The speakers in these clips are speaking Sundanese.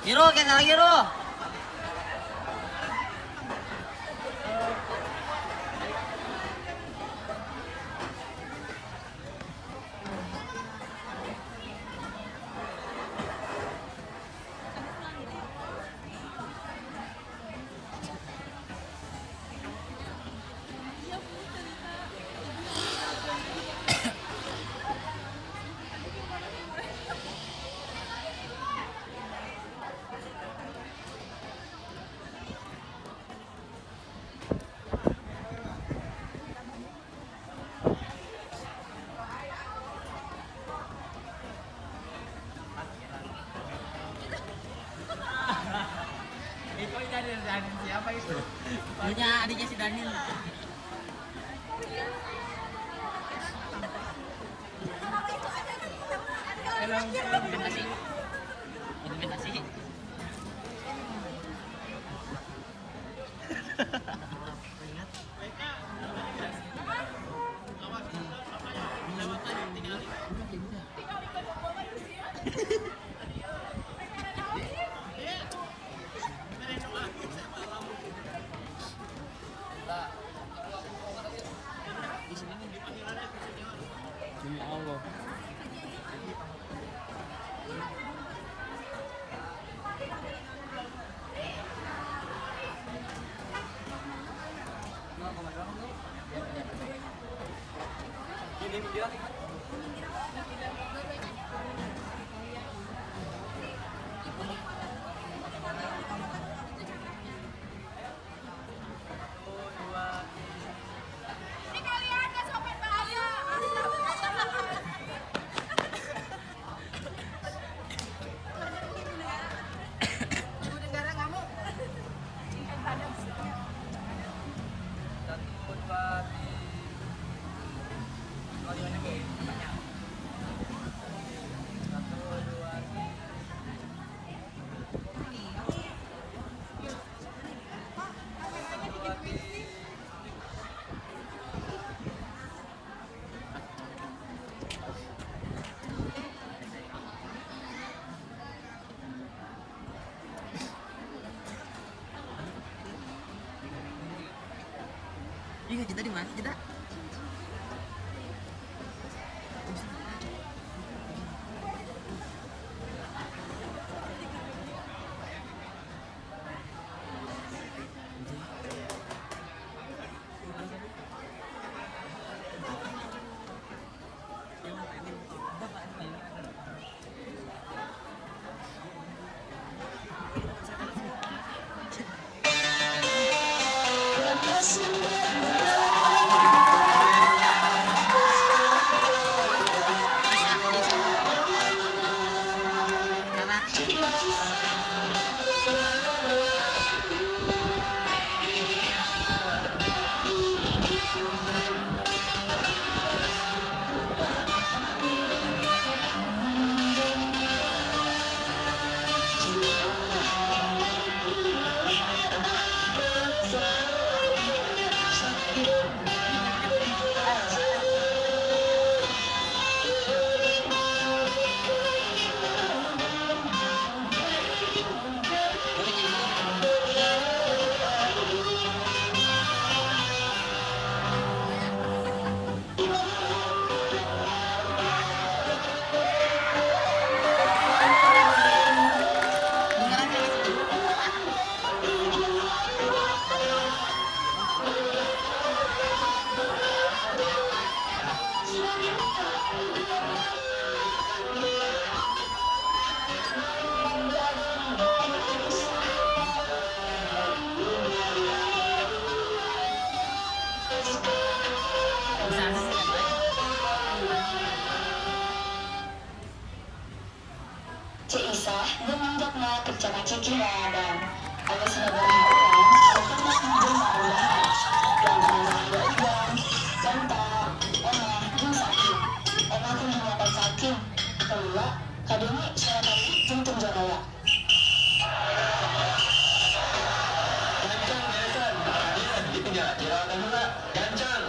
Hiro, kita lagi Hiro. Itu Daniel, Daniel siapa itu? Punya adiknya si Daniel. Terima kasih. Terima kasih. Demi Allah. Ini kalian gak sopan bahaya. Ibu negara kamu. Satu, dua, tiga. Kalau di mana banyak. Satu, dua, tiga. Iya, kita di mana kita? Karena dengeran kan sih. Bisa sih kan, baik. Cik Isah menganggapnya kerjaan Cikira dan ada sabaraha urang anu pernah menjelma ulah lantaran dua uang, lenta, omah, jeung saking. Omah teh hanyatan saking. Kedua, kadenge suara tali jeung tenjagaya. Gancang, gancang. Iya, gitu ya. Jerawatan juga. Gancang.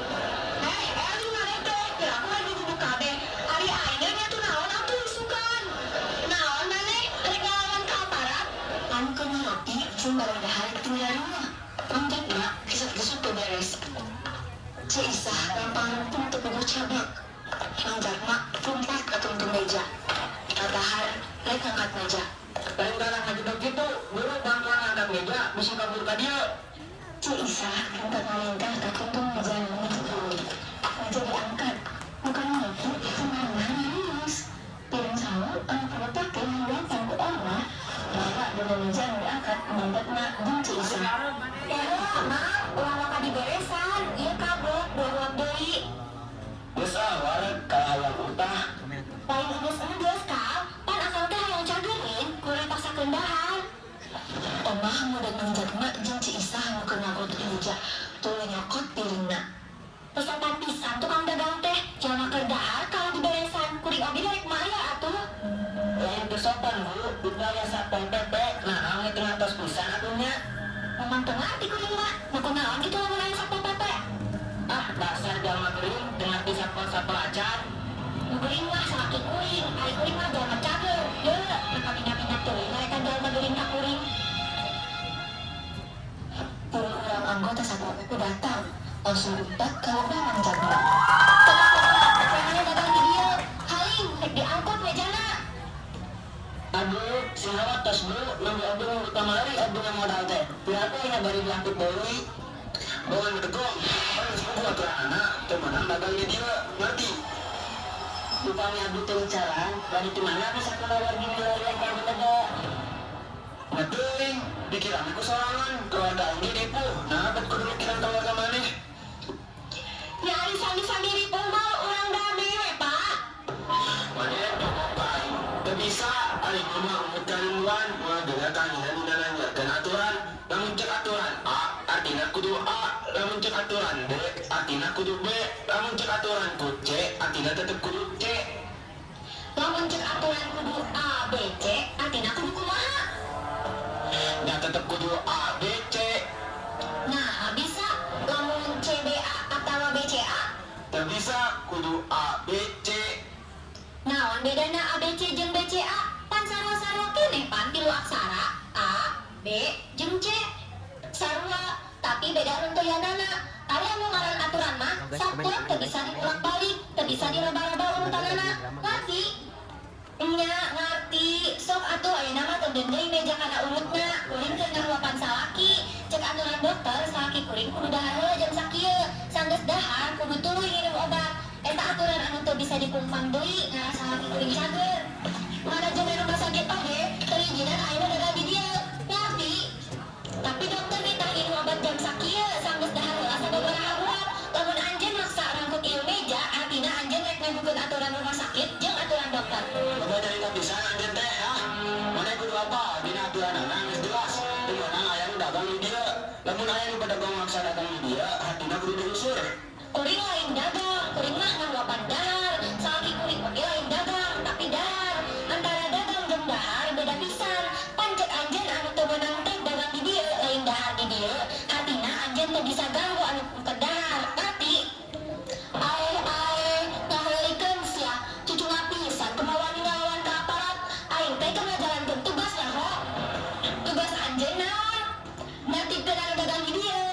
Eh, ari maneh teh, kira aku lagi duduk kabeh. Ari aing nya tuh naon atuh isukan. Naon maneh rek ngalawan ka aparat? Ceu Isah lempang rempung teu puguh cabak. Mang Jatma lumpat ka tungtung meja. Tatahar rek ngangkat meja. Lain tanah ngajebak gitu, buru bantuan ngangkat meja, bisa kabur ka dieu. Ceu Isah lompat ngalingkah ka tungtung meja nu tuluy. Meja diangkat. Bukan ngaku kemana nangis. Piring sangu anu pernah pake diluapan ku Omah. Bawa dengan meja anu diangkat Mang Jatma jeung Ceu Isah. Ya, Mak, ulah waka diberesan. Ieu kagok dua ruang deui. Geus ah, wareg ka hayang utah. Komen atuh. Lain enggeus-enggeus, Kal. Pan akang teh hayang cagerin, kuring paksakeun dahar. Omah ngudag Mang Jatma jeung Ceu Isah nu keur ngangkut meja, tuluy nyokot piringna. Teu sopan pisan tukang dagang teh, jalma keur dahar kalau diberesan, kuring oge rek mayar atuh. Lain teu sopan, Bu, dibayar Satpol PP, nah itu ngatos pisan atuh nya. Memang teu ngarti kuring mah, nu kunaon kitu lamun aya Satpol PP. Ah, dasar jalma geuring, teu ngarti satpol-satpol acan. Nu geuring mah salaki kuring, ari kuring mah jalma cager. Yeuh, maka minyak-minyak teuing mereka jalma geuring ka kuring. Puluh orang anggota Satpol PP datang, langsung umpat ka rumah Mang Jatma. Teu kapoh dagang di dieu. Haling, rek diangkut mejana. Aduh, si hawa tos bu, nunggu abdi mau kamari abdi modal teh. Piraku nya bari diangkut deui. Bawa bedegong, pan geus buku aturan anak, teu meunang dagang di dieu, ngerti? Upami abdi teu jalan, bari di mana bisa keluar di wilayah yang beda. Teuing, pikiran ku sorangan, keluarga aing ge ripuh. Nah, bet kudu mikiran keluarga maneh. Ya ari sami-sami ripuh mah urang dame we, Pak. Maneh nyokok ka aing. Teu bisa, ari mah umut karimuan, moal geura kanginan dina nanyakeun aturan. Lamun cek aturan A, artina kudu A. Lamun cek aturan B, artina kudu B. Lamun cek aturan ku C, artina tetep kudu C. Lamun cek aturan kudu A, B, C, artina kudu kumaha? Nya tetep kudu A, B, C. Nah, bisa lamun C, B, A atawa B, C, A. Teu bisa kudu A, B, C. Naon bedana A, B, C jeung B, C, A? Pan sarua-sarua keneh pan tilu aksara A, B, jeung C. Sarua, tapi beda runtuyanana. Ari anu ngaran aturan mah, Oh, guys, komen, saklek komen, teu guys, bisa komen. dibolak-balik, teu bisa diraba-raba urutanana. Ngerti? Nya, ngerti. Sok atuh ayeuna mah teu deui meja kana urutna. Kuring keur ngahuapan salaki. Cek aturan dokter, salaki kuring kudu dahar heula jam sakieu. Sanggeus dahar kudu tuluy nginum obat. Eta aturan anu teu bisa dikumpang deui ngarah salaki kuring cager. Manajemen rumah sakit oge teu ngijinan ayeuna dagang di dieu. Ngerti? Tapi dokter nitah nginum obat jam sakieu, sanggeus dahar heula sababaraha bulan. Lamun anjeun maksa rangkut ieu meja, artina anjeun rek nganggukeun aturan rumah sakit jeung aturan dokter. Loba carita pisan anjeun teh, hah? Maneh kudu apa? Dina aturanana geus jelas. Teu meunang aya nu dagang di dieu. Lamun aya nu pedagang maksa dagang di dieu, hartina kudu diusir. Kuring lain dagang, kuring mah ngahuapan dahar. Salaki kuring oge lain dagang, tapi dahar. Antara dagang jeung dahar beda pisan. Pan cek anjeun anu teu meunang teh dagang di dieu, lain dahar di dieu. Artina anjeun teu bisa ganggu anu keur dahar. Ngerti? Ae ae, ngaheulikeun sia. Cucunga pisan kumaha wani ngalawan ka aparat. Aing teh keur ngajalankeun tugas nyaho. Tugas anjeun naon? Nertibkeun anu dagang di dieu.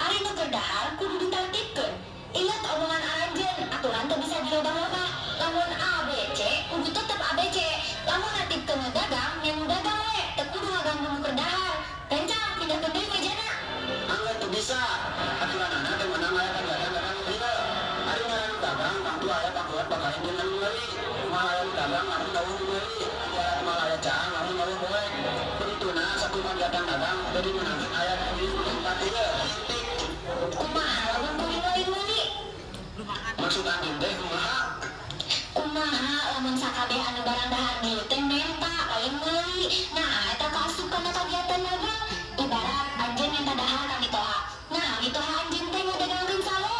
Ari nu keur dahar kudu ditartibkeun. Ingat omongan aranjeun, aturan teu bisa dirobah-robah. Lamun A B C kudu tetep A B C. Lamun nertibkeun nu dagang, nya nu dagang we, teu kudu ngaganggu nu keur dahar. Kencang, pindahkeun deui mejana. Angger teu bisa. Aturanana teu meunang aya kagiatan dagang di dieu. Ari ngaran nu dagang, tangtu aya pangkuat bakain jeung anu meuli. Moal aya nu dagang, lamun euweuh nu meuli. Ibarat moal aya caang, lamun euweuh poek. Begituna sakumaha kegiatan dagang teu dimeunangkeun aya di tempat ieu. Titik. Kumaha lamun kuring lain meuli? Lu makan. Maksud anjeun teh kumaha? Kumaha lamun sakabeh anu barang dahar dieu teh menta lain meuli. Nah, eta kaasup kana kagiatan dagang. Ibarat anjeun minta dahar ka mitoha. Nah, mitoha anjeun teh ngadagangkeun sangu.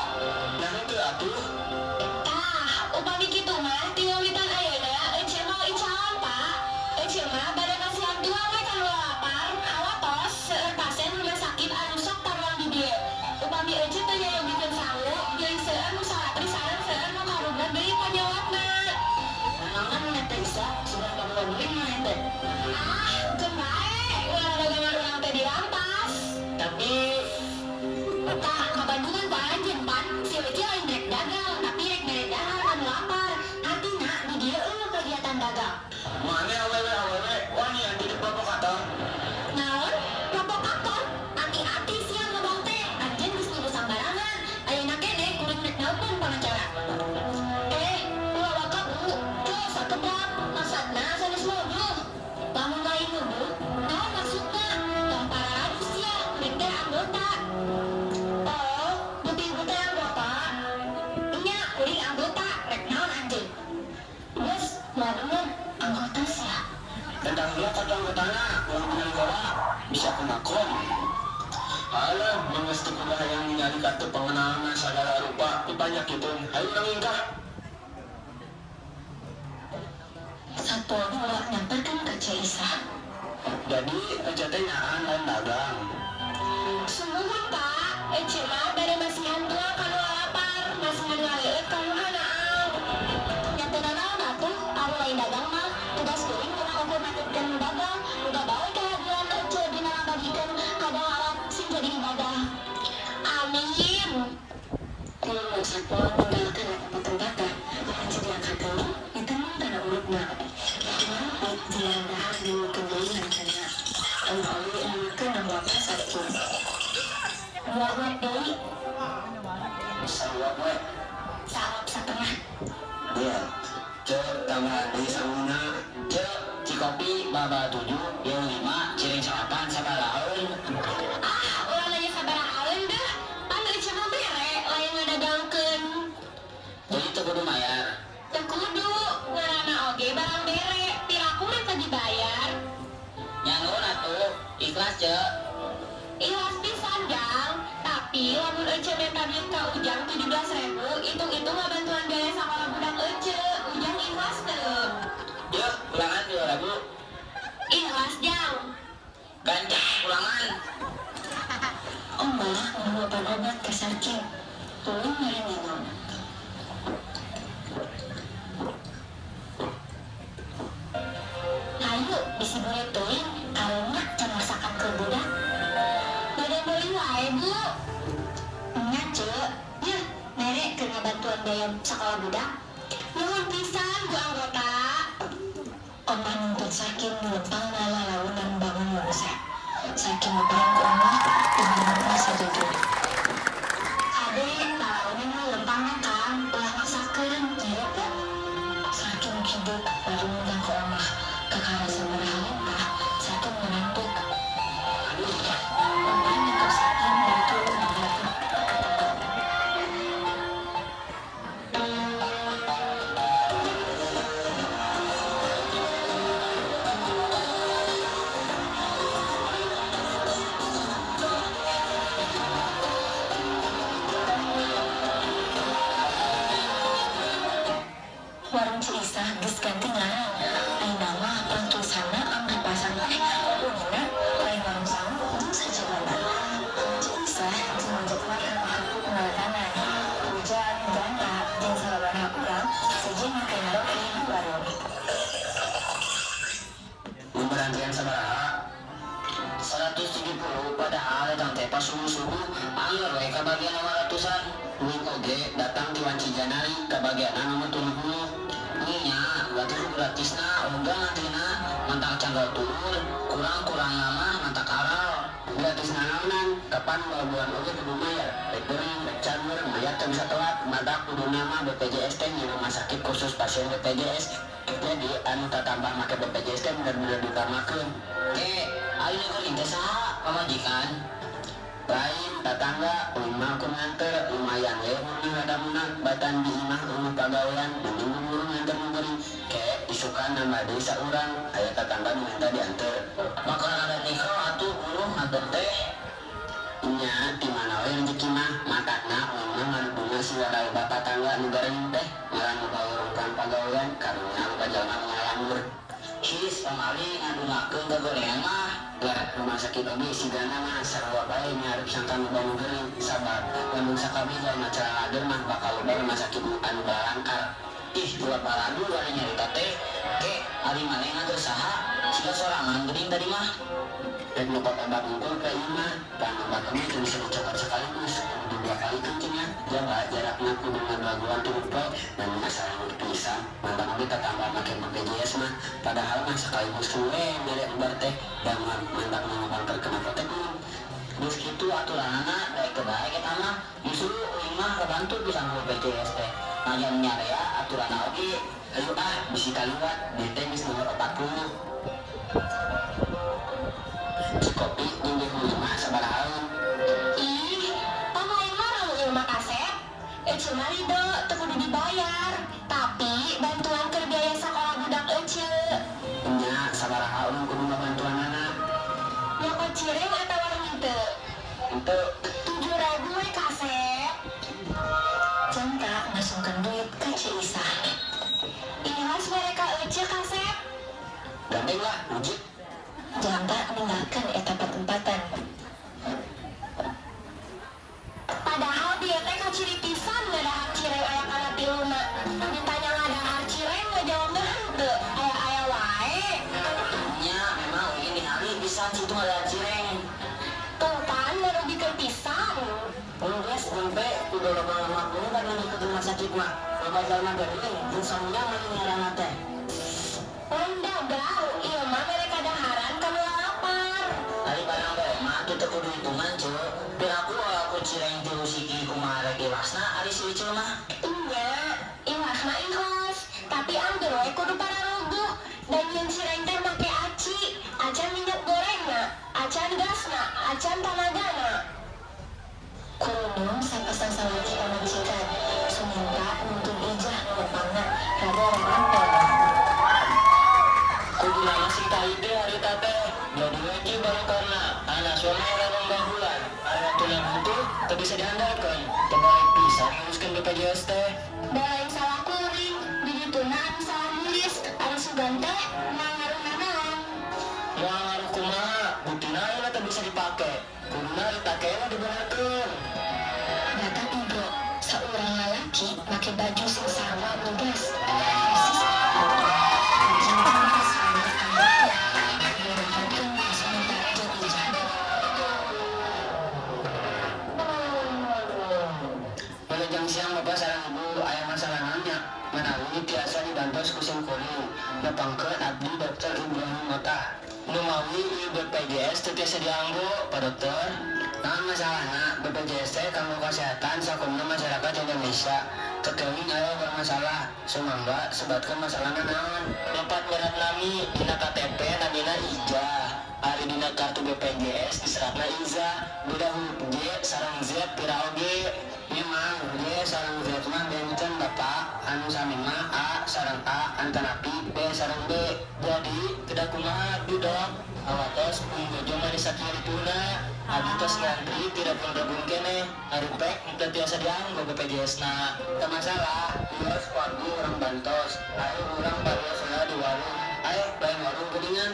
Nya henteu atuh. Tah, upami kitu mah ti ngawitan ayeuna ece mau icalan, Pak. Ece mah bade kasihan tuang we ka nu lapar, hawatos seueur pasien rumah sakit anu sok taruang di dieu. Upami ece teu nyayogikeun sangu, bilih seueur nu salatri sareng seueur nu karugna deui panyawatna. Naon teh Isa, sugan kamu geuring maneh teh. Ah, Mana uang dina loba bisa kumakom. Alah, geus teu kudu hayang ningali kartu pengenalan sagala rupa dipanyakiteun. Hayu urang ingkah. Satpol ulah nyamperkeun ka Ceu Isah. Jadi Ece teh nyaan lain dagang. Sumuhun, Pak, Ece mah bade masihan tuang ka nu lapar, masihan ngaleueut ka nu hanaang. Nya teu nanaon atuh, ari lain dagang mah, tugas kuring urang ukur natipkeun nu dagang, muga bae kehadiran Ece dina ngabagikeun kadaharan sing jadi ibadah. Amin. Kuring satpol ninggalkeun eta tempatna, Ece diangkat deui, ditenun kana urutna. Ngopi jian dahar diwukeun deui ngancana. Om Ali nuluykeun nangguapan Sarkim. Dua huap deui. Sahuap we. Sahuap satengah. Iya. Cek tambahan deui sanguna. Cek cikopi baba 7, yeung 5, cireng salapan sabarahaeun. Ah, ulah nanya sabarahaeun deuh. Pan Ece mah mere, lain ngadagangkeun. Jadi teu kudu mayar. Teu kudu, ngaranna oge barang bere, piraku mah teu dibayar. Nya nuhun atuh, ikhlas Cek. Ikhlas pisan, Jang. Tapi lamun Ece menta duit ka Ujang 17.000, hitung-hitung ngabantuan biaya sakola budak Ece. Ujang ikhlas teu? Yeuh, ulangan 2.000. Ikhlas, Jang. Gancang ulangan. Omah nyuapan obat ka Sarkim. Tuluy mere minum. Hayu, bisi bure teuing, karunya can masakan keur budak. Bade meuli wae, Bu. Nya, Ceu. Yeuh, mere keur ngabantuan biaya sakola budak. Nuhun pisan, Bu anggota. Omah nuntun Sarkim nu lempang lalaunan bangun wangsa. Sarkim miperang ku omah, dibangunna sajujur. Kade, lalaunan mah lempangna, Kang. Ulah maksakeun, Ieu teh. Sarkim hidup baru ngundang ke omah. Kakara sabaraha lentah, Sarkim ngantuk. Omah nangkep Sarkim bari tuluy ninggalkeun. Warung Ceu Isah geus ganti ngaran. Ayeuna mah pangtulisanna amrih pasang teh unina lain warung sangu jeung sajabana. Ceu Isah jeung Mang Jepar keur ngaletanan. Ujang, Ganta, jeung sababaraha urang sejen make ngaroke di warung. Nomor antrian sabaraha? 170, padahal datang teh pas subuh-subuh angger we ka bagian nomor ratusan. Uing oge datang ti wanci Janari ka bagian nomor 70. Nya, berarti gratisna ogah ngantrina mantak canggal turun, kurang-kurang lama mantak aral. Gratis naonan, kapan bulan oge kudu mayar. Rek gering, rek cager, mayar teu bisa telat, matak kudu nama BPJS teh di rumah sakit khusus pasien BPJS. Jadi anu tatambah make BPJS teh bener-bener ditamakeun. Ke, ayo geuring teh saha pamajikan? Lain tatangga, uing mah keur nganter, lumayan we mun rada meunang, batan di imah eueuh pagawean, mending buru nganter nu geuring. Ke, isukan nambah deui saurang, aya tatangga nu minta dianter. Bakal rada nikah atuh buruh nganter teh. Nya, di mana we rezeki mah, matakna uing mah ngadubunga si wadal bapak tangga nu geuring teh, ngaran nu bawurungkan pagawean, karunya loba jalma nu ngalangur. His, Om Ali ngadungakeun kagorengan mah. Lah, rumah sakit oge sigana mah sarua bae nyarep sangka nu nu geuring, sabab lamun sakabeh jalma calalager mah bakal loba rumah sakit anu balangkar. Ih, ulah baladu ari nyarita teh. Ke, ari maneh nganter saha? Siga sorangan geuning tadi mah. Rek nyokot obat unggul ke ieu mah, pan obat oge teu bisa dicokot sekaligus, kudu dua kali kencingnya. Jaba jarakna kudu ngadaguan 3 poe, dan masalah pisan, mantan oge tatambah make BPJS mah, padahal mah sekaligus we mere obat teh, da mantak ngabangker kena apotek mah. Geus kitu aturanana, daek teu daek eta mah, justru uing mah kabantu pisan ku BPJS teh. Najan nyarea aturanna oge, ayo ah bisi kaliwat, dieu teh geus nomor 40. Cikopi jeung gehu mah sabarahaeun. Ih, pamain mah ieu mah kasep. Ece mah ridho, teu kudu dibayar. Tapi bantuan keur biaya sakola budak Ece. Nya sabaraha urang kudu ngabantuanana. Cireng atawa henteu? Henteu. 7.000 we, kasep. Janta ngasungkeun duit ka Ceu Isah. Ikhlas mere ka Ece, kasep. Gandeng lah, wujud. Janta ninggalkeun eta patempatan. Padahal dia teh kaciri pisan ngadahar cireng aya kana tiluna. Ditanya ngadahar cireng ngajawabna henteu. Aya-aya wae. Nya, memang ini hari bisa situ ada cireng. Tuh pan ngarugikeun pisan. Enggeus sampe kudu loba lemak dulu kan ke rumah sakit mah. Loba jalma geuning, insomnia mah ngaranna teh. Lain dagang, ieu mah mere kadaharan ka nu lapar. Ari barang bae mah kita kudu hitungan, Ceu. Piraku aku cireng tilu siki kumaha rek iwasna ari si Ucil mah. Nya, ikhlas mah ikhlas, tapi angger we kudu pararuguh. Dan yang cireng teh make aci, acan minyak gorengna, acan gasna, acan tanagana. Kurunung sapasang salaki pamajikan. Suminta nuntun Ijah lempangna rada rampel. Kudu nama sing ide harita teh. Jadi we ki barokahna. Anak suami orang rongga bulan. Ari waktuna butuh teu bisa diandalkeun. Teu balik pisan nguruskeun BPJS teh. Da lain salah kuring, di dituna anu salah nulis, ari sugan teh moal ngaruh nanaon. Moal ngaruh kumaha, buktina ayeuna teu bisa dipake. Kuduna ditakena dibenerkeun. Datang Ibro, saurang lalaki make baju sing sarua lugas. Persis jeung suami anakna. Diarahkeun ka Suminta jeung Ijah. Wilujeng siang Bapak sareng Ibu, aya masalah naon nya? Manawi tiasa dibantos ku sim kuring. Nepangkeun abdi Dr. Ibrahim Motah. Numawi ieu BPJS teu tiasa dianggo, Pak Dokter. Naon masalahna? BPJS teh kanggo kesehatan sakumna masyarakat Indonesia. Teu kenging aya bermasalah. Sumangga sebatkeun masalahna naon? Lepat nyerat nami dina KTP namina Ijah. Ari dina kartu BPJS diseratna Iza. Beda huruf J sareng Z pira oge. Memang J sareng Z mah benten, Bapak. Anu sami mah A sareng A antanapi B sareng B. Jadi kedah kumaha abdi, Dok? Awatos pung bojo mah sakieu. Abdi tos ngantri tidak pun rebun keneh. Harupek henteu tiasa dianggo BPJS na. Teu masalah, ieu ku abdi urang bantos. Ayo urang barios heula di warung. Ayo bayang warung geuningan.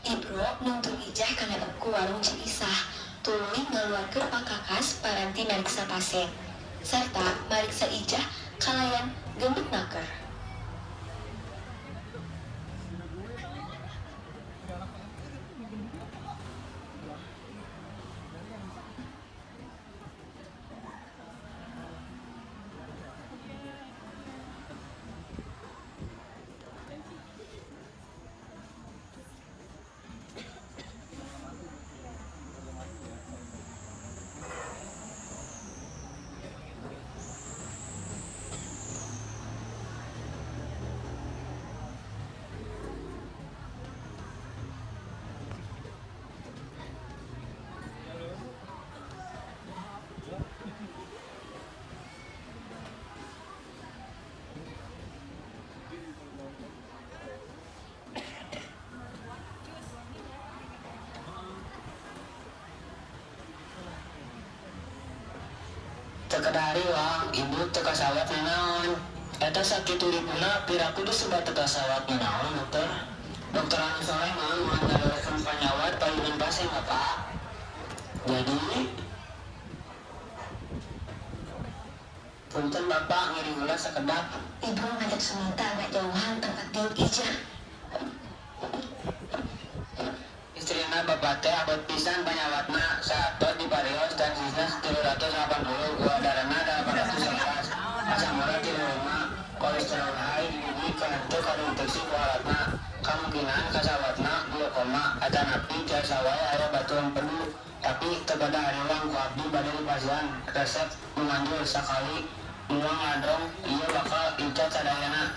Ibro nuntun Ijah kana ku warung Ceu Isah. Tuluy ngaluarkeun pakakas paranti mariksa pasien. Sarta mariksa Ijah kalayan gemet naker. Teu kedah hariwang, ibu teu kasawat nanaon. Eta sakitu ripuna piraku disebat teu kasawat nanaon, Dokter? Dokter anu soleh mah moal nyalurkeun panyawat payunan pasien, Bapak. Jadi punten Bapak, ngiring heula sakedap. Ibro ngajak Suminta ngajauhan tempat diuk Ijah. Istrina bapak teh abot pisan panyawatna, saatos diparios tensina 380, gula darahna 811, asam urat 35, kolesterol high dugi ka henteu kadeteksi ku alatna, kamungkinan kasawatna glaukoma atanapi tiasa wae aya batu empedu, tapi teu kedah hariwang ku abdi bade dipasihan resep nu manjur sakali moal ngadong ieu bakal icat sadayana.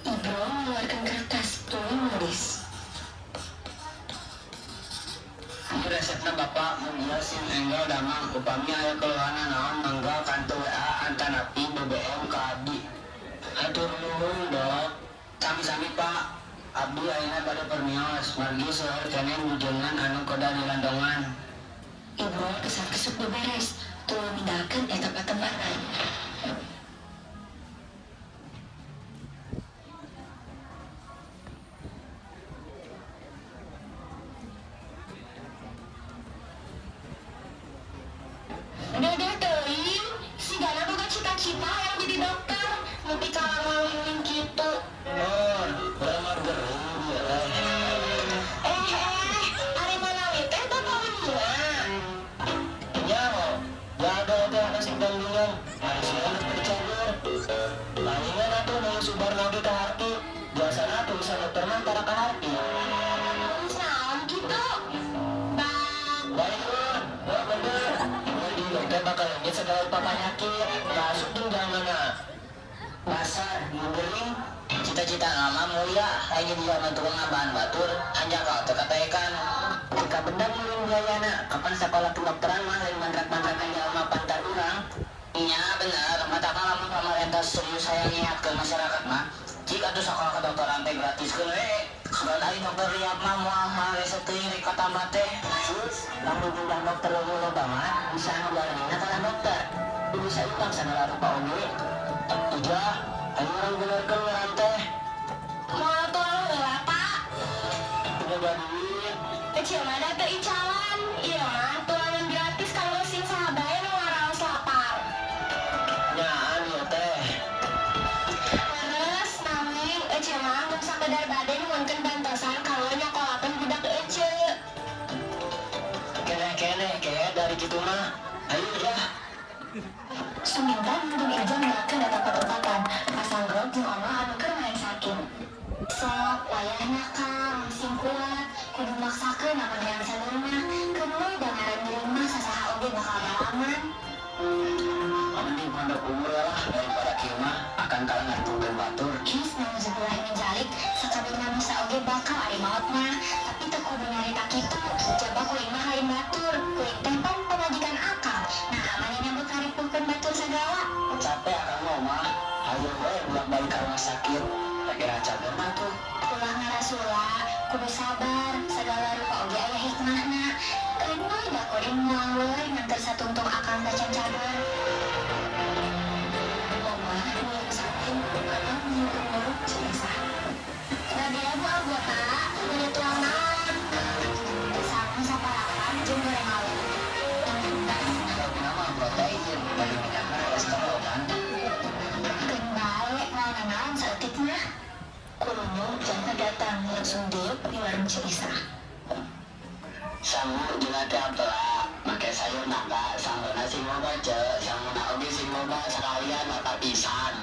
Ibro mengeluarkan kertas, tuluy menulis. Ieu resepna, Bapak, mugia sing enggal damang. Upami aya keluhan naon mangga kantu WA antanapi BBM ka abdi. Hatur nuhun, Dok. Sami-sami, Pak. Abdi ayeuna bade permios, margi seueur keneh bujengan anu kedah dilandongan. Ibu kesak-kesuk beberes, tuluy mindahkeun eta patempatan. Dede teuing, sigana boga cita-cita hayang jadi dokter, nepi ka langlang kitu. Oh, urang mah gering ieu teh. Eh eh, ari manawi teh bapak unina. Nyaho, jago teh anu sing gandingan, ari sia nu cager. Palingan atuh nu subar lagi ka harti. Biasana tulisan dokter mah tara ka harti. Nulis naon kitu? Bang, Lain wah bener. Mun di dokter bakal leungit segala rupa panyakit, masuk jeung jalmana. Pasar, nu gering, cita-cita mah mulia, lain jadi jalma tukang ngabahan batur, hanjakal teu kataekan. Jika bener ulun biayana, kapan sekolah kedokteran mah lain mantrak-mantrakan jalma pantar urang. Nya bener, mata lamun pamarentah serius hayang nyehatkeun masyarakat mah, jik atuh sekolah kedokteran teh gratiskeun we. Sugan ari dokter riap mah moal marese teuing rek katambah teh. Sus, lamun jumlah dokter leuwih loba mah bisa anu garenina kalah dokter. Bisa utang sagala rupa oge. Ijah, ayo urang benerkeun ngaran teh. Moal tuang heula, Pak. Teu boga duit. Kecil mah da teu icalan, ieu mah tuangan gratis kanggo sing saha bae nu ngaraos lapar. Nyaan ieu teh. Leres, nanging ece mah mun sakedar bade nyuhunkeun bantosan kanggo nyakolakeun budak ece. Keneh-keneh ke dari kitu mah. Ayo jah. Sumintan jeung Ijang nyalakeun eta patempatan, pasanggrok jeung Ono anu keur main saking. Sok wayahna Kang, sing kuat, kudu maksakeun lamun hayang cager mah. Keun we da ngaran gering mah sasaha oge bakal ngalaman. Mending pondok umur lah daripada kieu mah akan kalah ngartungkeun batur. His nauzubillah min zalik, sakabeh manusia oge bakal ari maot mah, tapi teu kudu nyarita kitu. Coba kuring mah lain batur, kuring teh pan pamajikan akang. Nah, mani nyambut ngaripuhkeun batur sagala. Capek akang mah mah. Hayo we bolak-balik ka rumah sakit. Kira cager mah tuh. Ulah ngarasula, kudu sabar, sagala rupa oge aya hikmahna. Keun we da kuring moal weuleuh nganter satungtung akang tacan cager. Oma milik saking, akang nyieun warung Ceu Isah. Rabia bu anggota, bade tuang naon? Sangu saparakan jeung goreng lauk. Laukna mah protein, bari minyakna kolesterol kan. Keun bae moal nanaon saeutik mah. Kurunyung jangka datang langsung diuk di warung Ceu Isah. Sangu jeung teh ampela, make sayur nangka, sanguna sing loba ce, sanguna oge sing loba sakalian mata pisan.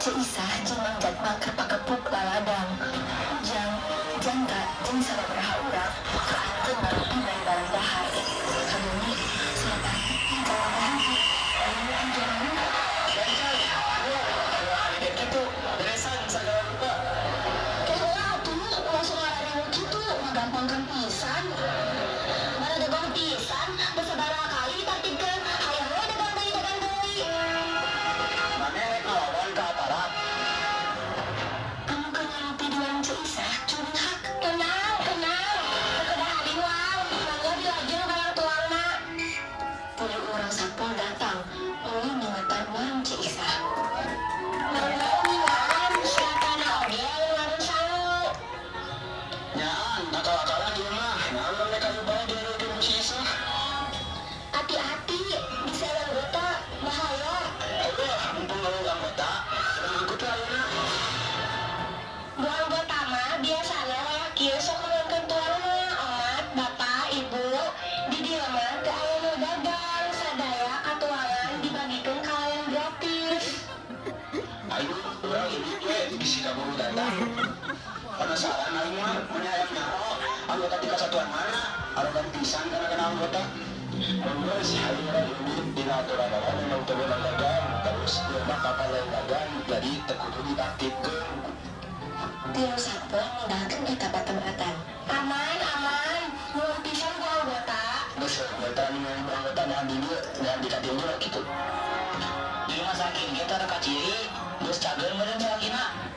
Ceu Isah jeung Mang Jatma keur pakepuk laladang. Ujang, Jangka jeung sababaraha urang kaanteun ngarupi bari barang dahar. Kabumi salapati kalau dahar. Lalu anjeunna Gitu, beresan segala rupa. Keheula atuh langsung ngarariweuh kitu, ngagampangkeun pisan. Bara degong pisan, geus sabaraha kali ditartibkeun, hayang we dagang deui dagang deui. Maneh rek ngalawan ka aparat. anu keur ngaropi di warung Ceu Isah curhak. Tenang, tenang. Teu kedah hariwang, mangga dilajeng barang tuangna. Puluh orang satpol datang, mulai ngingetan warung Ceu Isah. Mangga uningan, siapana oge anu warung sangu. Nyaan, akal-akalan ieu mah. Naon mun kayu bae dieureun ku si Isah. Hati-hati, bisa anggota, bahaya. Eueuh, mumpung eueuh anggota, urang ikut we ayeuna. Bu anggota mah biasana wayah kieu sok meunangkeun tuangna, omat, bapak, ibu. Di dieu mah teu aya nu dagang, sadaya katuangan dibagikeun kalayan gratis. pisan kana kana anggota. Geus hayu urang indit dina aturan memang teu meunang dagang, terus ieu mah kapal lain dagang jadi teu kudu diaktifkeun. Tilu sapoe ninggalkeun eta patempatan. Aman, aman. Nuhun pisan ku anggota. Geus anggota nu anggota nahan di dieu, nahan di katinjo kitu. Di rumah sakit ge tara kaciri, geus cager meureun salakina.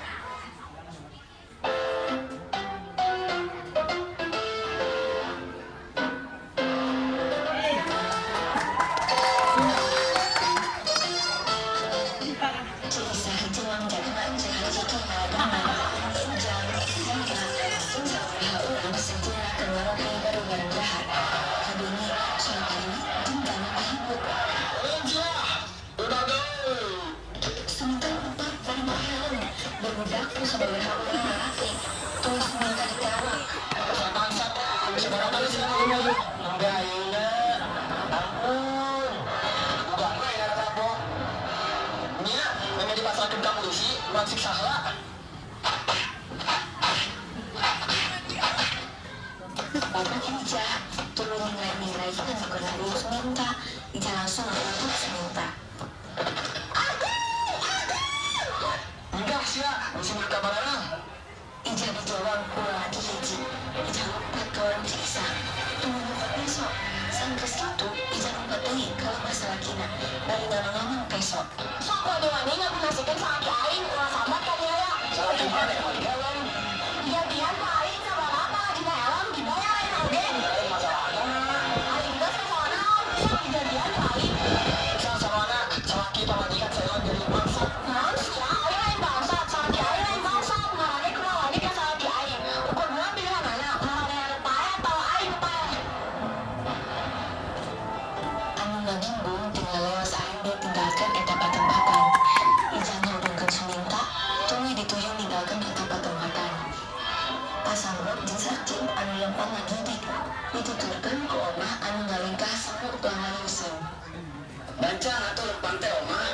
Ceu Isah jeung Mang Jaka jeung Ciki ngadagang. Ujang, Menta, jeung sabaraha urang sejenna keur ngaropi bareng-bareng dahar. Kadenge suara pareuit jeung jalma pahibut. Udah gaul. Suminta lompat bari mawa helm, barudak ku sababaraha urang lalaki. Tuluy Suminta ditewak. Bangsat, sabaraha kali sih ngomong nembe ayeuna. Ampun. Bukan we ngaran sapo. Nya, memang dipasrahkeun ka polisi, urang siksa heula. Bapak Ijah tuluy ningrai-ningrai anu keur ngariung Suminta. Ijah langsung ngarebut Suminta. Enggak sia, bisi ka barang. Ijah dijawab ku lalaki hiji. Ijah lompat ka warung Ceu Isah. Tuluy nyokot peso. Sanggeus kitu, Ijah lompat deui ka lemah salakina bari ngamang-ngamang peso. Sok wani-wani ngagunasikeun salaki aing ulah sambat ka biaya. Salaki mana yang mali helm? Gantian ku aing sabaraha dina helm dibayar aing oge. Lain masalahna. Aing geus masalah naon, sok digantian ku aing. Sama-sama salaki pamajikan saya jadi bangsat. Naon sia, aing lain bangsat, salaki aing lain bangsat. Marane kumaha wani ka salaki aing. Ukur dua pilihan mana, marane anu paeh atawa aing nu paeh. Anu ngagimbung tinggal leos aing ditinggalkeun eta patempatan. Ijah ngahudungkeun Suminta, tuluy dituyung ninggalkeun eta patempatan. Pasanggot jeung Sakim anu lempang ngagidik, dituturkeun ku Omah anu ngalingkah semu langaliusing. Gancang atuh lempang teh omah.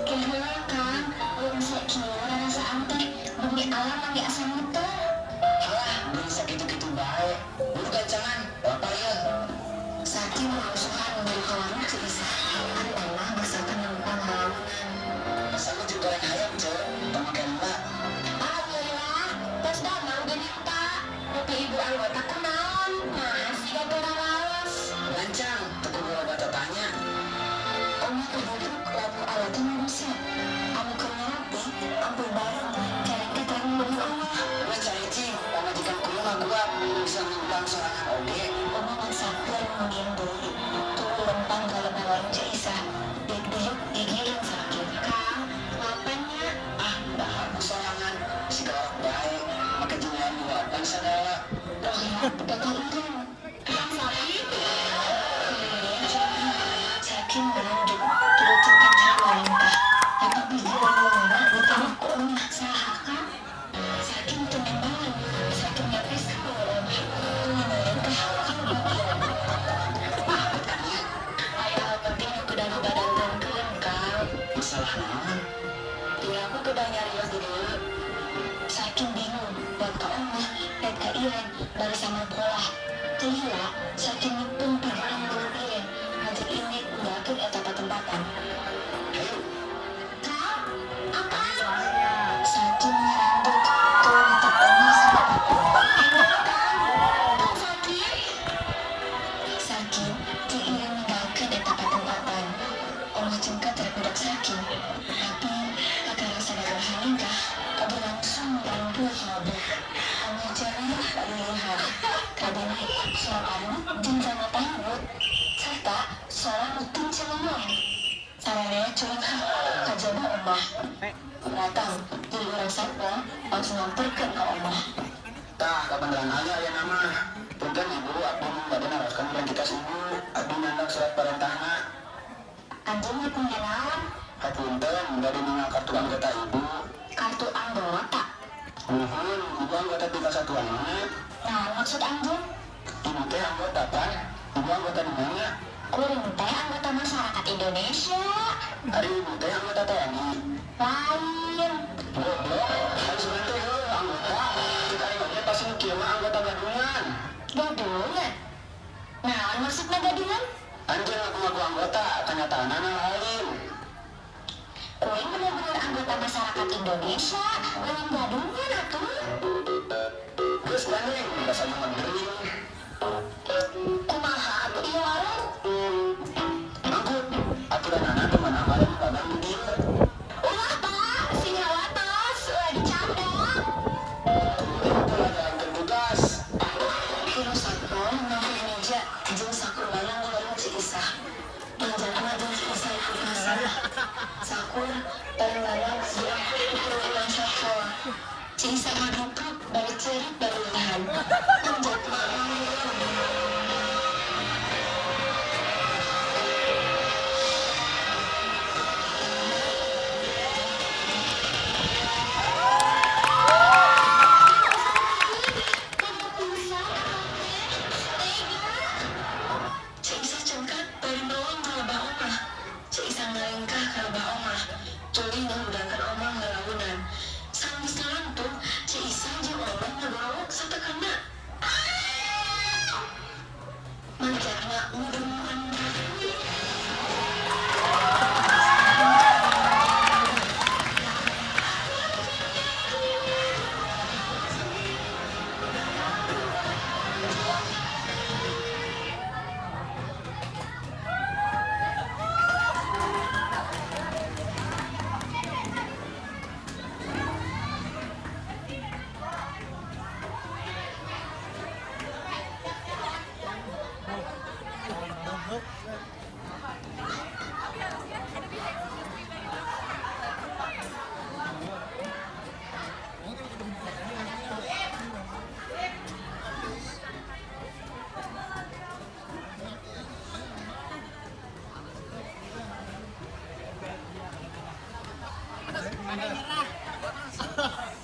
Ke heula Kang, rungse kieu rarasaan teh bumi alam lagi asa muter. Halah, beuh sakitu-kitu bae. Buru gancangan, lapar yeuh. Sakim rusuhan menuju ka warung Ceu Isah, ari Omah maksakeun lempang lalaunan. Pasanggot jeung goreng hayam, Ceu. Tong make heula. Alhamdulillah, tos damang geuning Pak. Nepi ibu anggota kunaon, nah siga teu raraos. Gancang, teu kudu loba tatanya. Omah kabuduk labuh alatna rungse. Anu keur ngaropi ampul bareng careng teh terang meunang Omah. Geus caricing, pamajikan kudu ngakuat bisa lempang sorangan oge. Omah maksakeun mungkin deui, tuluy lempang ka lemah warung Ceu Isah. Diuk-diuk gigireun Sakim. Kang, mapan nya. Ah, dahar ku sorangan, siga orok bae, make jeung lain luapan sagala. Rohiyat bakal iren. Kang Sakim, Kemudian Sakim menunjuk tuluy cepat ngalengkah. Lapak pikiran leungeunna ditewak ku Omah. Saha Kang? Sakim teu nembangan, Sakim ngepes ka leungeun Omah. Tuluy ngalengkah ka lebet Iren. Aya hal penting nu kedah dibadantenkeun, Kang. Masalah naon? Piraku kedah nyarios di dieu. Sakim bingung, rek ka Omah, rek ka Iren, bari sama polah. Teu lila, Sakim nyepeng pikiran leungeun Iren, ngajak indit ninggalkeun eta patempatan. Hayu, Kang, Akang. Sakim ngarandeg, tuluy netep Omah sapatapun. Ayo Kang, Kang Sakim. Sakim jeung Iren ninggalkeun eta patempatan. Omah cengkat rek budak Sakim, tapi kakara sabaraha lingkah, kabeh langsung tarumpul labuh. Omah jerih lilihan. Kadenge suara pareuit jeung jalma pahibut, sarta suara nu teu celengong. Sararea curenghap, kajaba Omah. Ratang, jadi urang satpol langsung nyamperkeun ka Omah. Tah, kabeneran aya aya nama. Punten ibu, abdi mung bade naroskeun identitas ibu. Abdi nyandak surat parentahna. Anjeun punya naon? Hapunten, bade ningal kartu anggota ibu. Kartu anggota. Nuhun, ibu anggota di kesatuan mana? Nah, maksud anjeun? Ibu teh anggota pan? Ibu anggota di mana? Kuring teh anggota masyarakat Indonesia. Ari ibu teh anggota TNI. Lain. Goblok, ari sugan teh heuh anggota. Cek aing oge pasti nu kieu mah anggota gadungan. Gadungan. Naon maksudna gadungan? Anjeun ngaku-ngaku anggota, kenyataanna lain. Kuring bener-bener anggota masyarakat Indonesia, lain gadungan atuh. Geus gandeng, bahasa mah gering. Kumaha atuh ieu warung? Angkut, aturanana teu meunang aya nu dagang di dieu. Ulah, Pak, sing hawatos, ulah dicanda. Kuring teu ngajalankeun tugas. Kuno satpol ngambil meja jeung sakur barang di warung Ceu Isah. Manjatna jeung Ceu Isah ikut masalah. Sakur bareng diangkut ku ulang satpol. Ceu Isah ngadupruk bari ceurik bari tahan. Manjatna ngaliwat. Tega pisan akang teh. Tega. Ceu Isah cengkat bari melong ka lebah omah. Ceu Isah ngalengkah ka lebah omah. Tuluy ngahudangkeun omah ngalaunan. Sanggeus ngalantung, Ceu Isah jeung omah ngagorowok satekeuna. Manjatna ngudungan.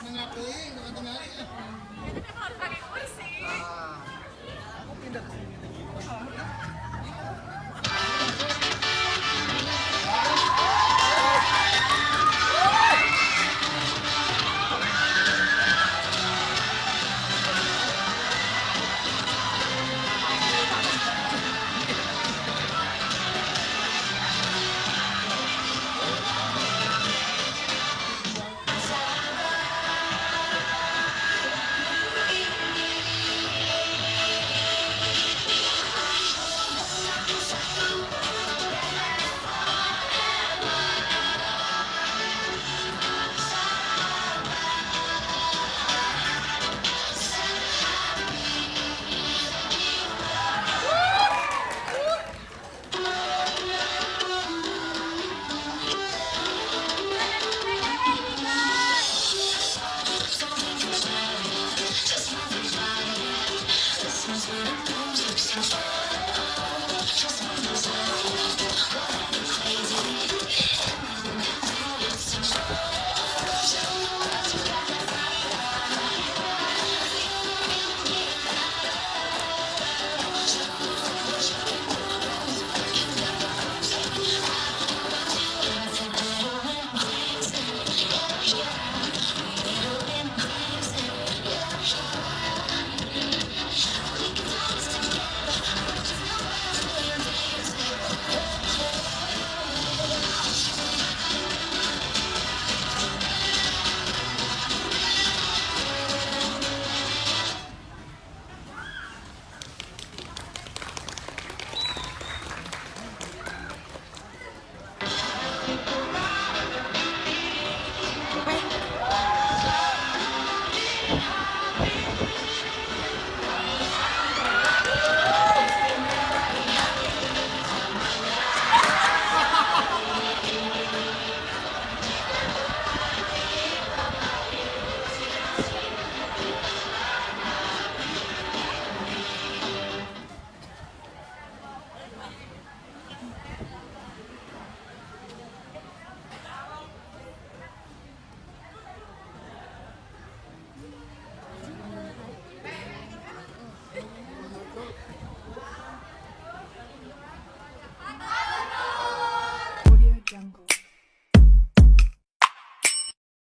Nengah teuing, tengah tinggali.